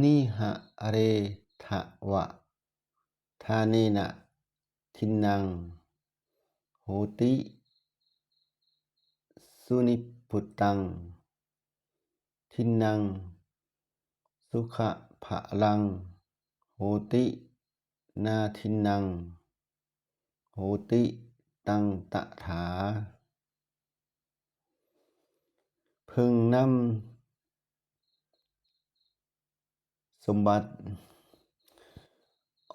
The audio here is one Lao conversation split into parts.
ນິຫະເຣທະວະ ທາເນນະ ທິນນັງ ໂຫຕິ ສຸນິບພຸດຕັງ ທິນນັງ ສຸຂະພະລັງ ໂຫຕິ ນາທິນນັງ ໂຫຕິ ຕັງຕະຖາ. ເພິ່ງນຳ ສົມບັດ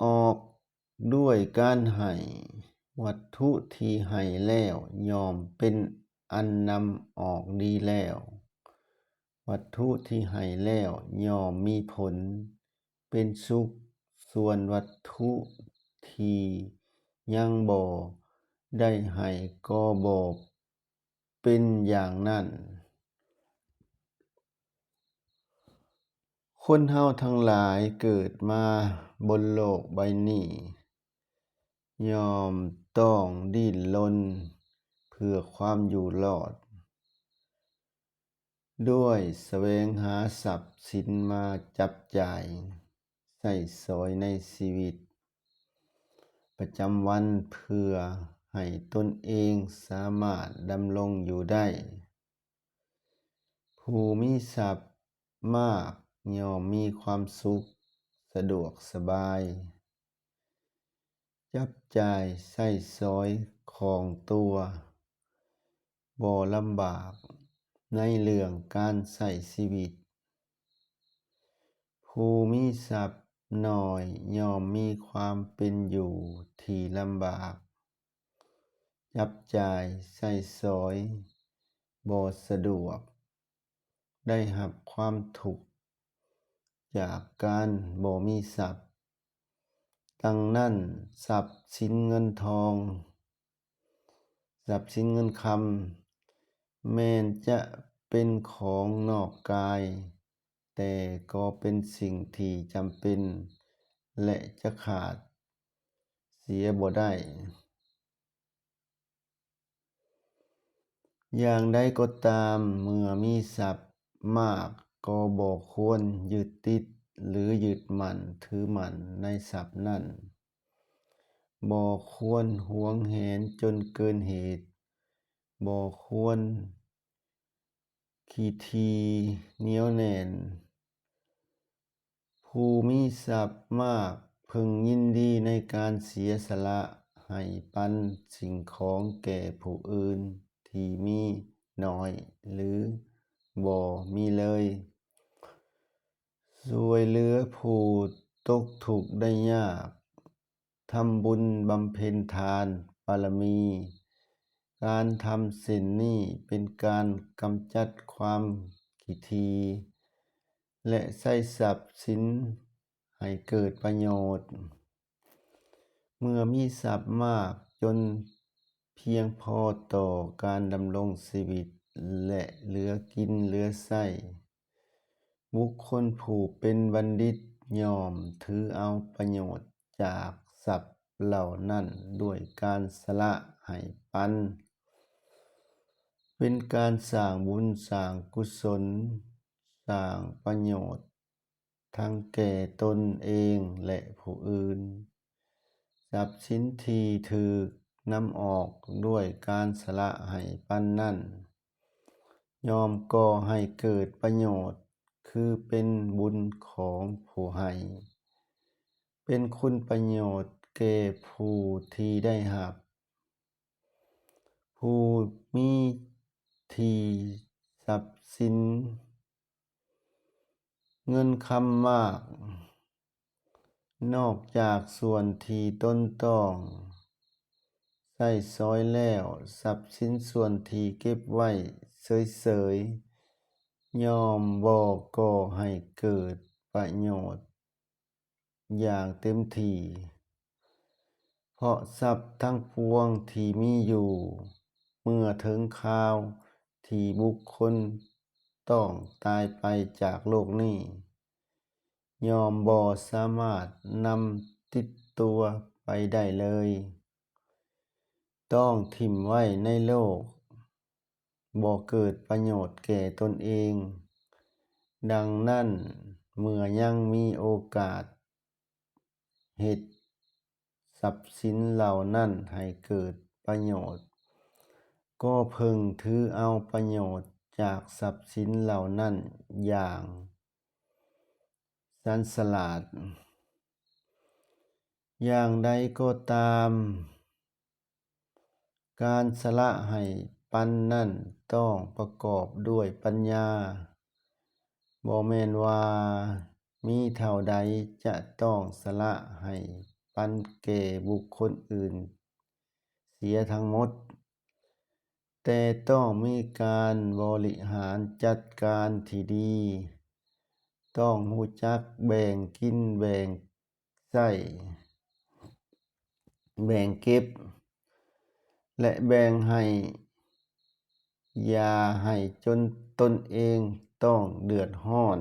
ອອກດ້ວຍການໃຫ້, ວັດຖຸທີ່ໃຫ້ແລ້ວຍ່ອມເປັນອັນນຳອອກດີແລ້ວ, ວັດຖຸທີ່ໃຫ້ແລ້ວຍ່ອມມີຜົນເປັນສຸກ, ສ່ວນວັດຖຸທີ່ຍັງບໍ່ໄດ້ໃຫ້ກໍບໍ່ ເປັນຢ່າງນັ້ນ. ຄົນເຮົາທັງຫຼາຍເກີດມາບົນໂລກໃບນີ້ ຍ່ອມຕ້ອງດີ້ນລົນເພື່ອຄວາມຢູ່ລອດ ດ້ວຍສະແຫວງຫາຊັບສິນມາຈັບຈ່າຍໃຊ້ສອຍໃນຊີວິດປະຈຳວັນ ເພື່ອໃຫ້ຕົນເອງສາມາດດຳລົງຢູ່ໄດ້. ຜູ້ມີຊັບມາກຍ່ອມມີຄວາມສຸກ, ສະດວກສະບາຍ, ຈັບຈ່າຍໃຊ້ສອຍຄ່ອງຕົວ, ບໍ່ລຳບາກໃນເລື່ອງການໃຊ້ຊີວິດ. ຜູ້ມີຊັບໜ້ອຍຍ່ອມມີຄວາມເປັນຢູ່ທີ່ລຳບາກ, ຈັບຈ່າຍໃຊ້ສອຍບໍ່ສະດວກ, ໄດ້ຮັບຄວາມທຸກຈາກການບໍ່ມີຊັບ. ດັ່ງນັ້ນ, ຊັບສິນເງິນທອງ, ຊັບສິນເງິນຄຳ ແມ່ນຈະເປັນຂອງນອກກາຍ, ແຕ່ກໍເປັນສິ່ງທີ່ຈຳເປັນ ແລະ ຈະຂາດເສຍບໍ່ໄດ້. ຢ່າງໃດກໍຕາມ, ເມື່ອມີຊັບມາກກໍບໍ່ຄວນຍຶດຕິດ ຫຼື ຍຶດໝັ້ນຖືໝັ້ນໃນຊັບນັ້ນ, ບໍ່ຄວນຫວງແຫນຈົນເກີນເຫດ, ບໍ່ຄວນຂີ້ຖີ່ໜຽວແໜ້ນ. ຜູ້ມີຊັບມາກເພິ່ງຍິນດີໃນການເສຍສະຫຼະໃຫ້ປັນສິ່ງຂອງແກ່ຜູ້ອື່ນທີ່ມີໜ້ອຍ ຫຼື ບໍ່ມີເລີຍ, ຊ່ວຍເຫຼືອຜູ້ຕົກທຸກໄດ້ຍາກ, ທຳບຸນບຳເພັນທານບາລະມີ. ການທຳເຊັ່ນນີ້ເປັນການກຳຈັດຄວາມຂີ້ຖີ່ ແລະ ໃຊ້ຊັບສິນໃຫ້ເກີດປະໂຫຍດ. ເມື່ອມີຊັບມາກຈົນພຽງພໍຕໍ່ການດຳລົງຊີວິດ ແລະ ເຫຼືອກິນເຫຼືອໃຊ້, ບຸກຄົນຜູ້ເປັນບັນດິດຍ່ອມຖືເອົາປະໂຫຍດຈາກຊັບເຫຼົ່ານັ້ນດ້ວຍການສະຫຼະໃຫ້ປັນ, ເປັນການສ້າງບຸນສ້າງກຸສົນ, ສ້າງປະໂຫຍດທັງແກ່ຕົນເອງ ແລະ ຜູ້ອື່ນ. ຊັບສິນທີ່ຖືກນຳອອກດ້ວຍການສະຫຼະໃຫ້ປັນນັ້ນ ຍ່ອມກໍ່ໃຫ້ເກີດປະໂຫຍດ ຄືເປັນບຸນຂອງຜູ້ໃຫ້, ເປັນຄຸນປະໂຫຍດແກ່ຜູ້ທີ່ໄດ້ຮັບ. ຜູ້ມີທີ່ຊັບສິນເງິນຄຳມາກ, ນອກຈາກສ່ວນທີ່ຕົນຕ້ອງໃຊ້ສອຍແລ້ວ, ຊັບສິນສ່ວນທີ່ເກັບໄວ້ເສີຍໆ ຍ່ອມບໍ່ກໍ່ໃຫ້ເກີດປະໂຫຍດ ຢ່າງເຕັມທີ່, ເພາະຊັບທັງປວງທີ່ມີຢູ່ ເມື່ອເຖິງຄາວທີ່ບຸກຄົນຕ້ອງຕາຍໄປຈາກໂລກນີ້, ຍ່ອມບໍ່ສາມາດນຳຕິດຕົວໄປໄດ້ເລີຍ. ຕ້ອງຖິ້ມໄວ້ໃນໂລກ, ບໍ່ເກີດປະໂຫຍດແກ່ຕົນເອງ. ດັ່ງນັ້ນ, ເມື່ອຍັງມີໂອກາດເຮັດຊັບສິນເຫຼົ່ານັ້ນໃຫ້ເກີດປະໂຫຍດ, ກໍເພິ່ງຖືເອົາປະໂຫຍດຈາກຊັບສິນເຫຼົ່ານັ້ນຢ່າງສັນສະຫຼາດ. ຢ່າງໃດກໍຕາມ, ການສະຫຼະໃຫ້ປັນນັ້ນຕ້ອງປະກອບດ້ວຍປັນຍາ. ບໍ່ແມ່ນວ່າມີເທົ່າໃດຈະຕ້ອງສະຫຼະໃຫ້ປັນແກ່ບຸກຄົນອື່ນເສຍທັງໝົດ, ແຕ່ຕ້ອງມີການບໍລິຫານຈັດການທີ່ດີ, ຕ້ອງຮູ້ຈັກແບ່ງກິນແບ່ງໃຊ້, ແບ່ງເກັບ ແລະ ແບ່ງໃຫ້, ຢ່າໃຫ້ຈົນຕົນເອງຕ້ອງເດືອດຮ້ອນ.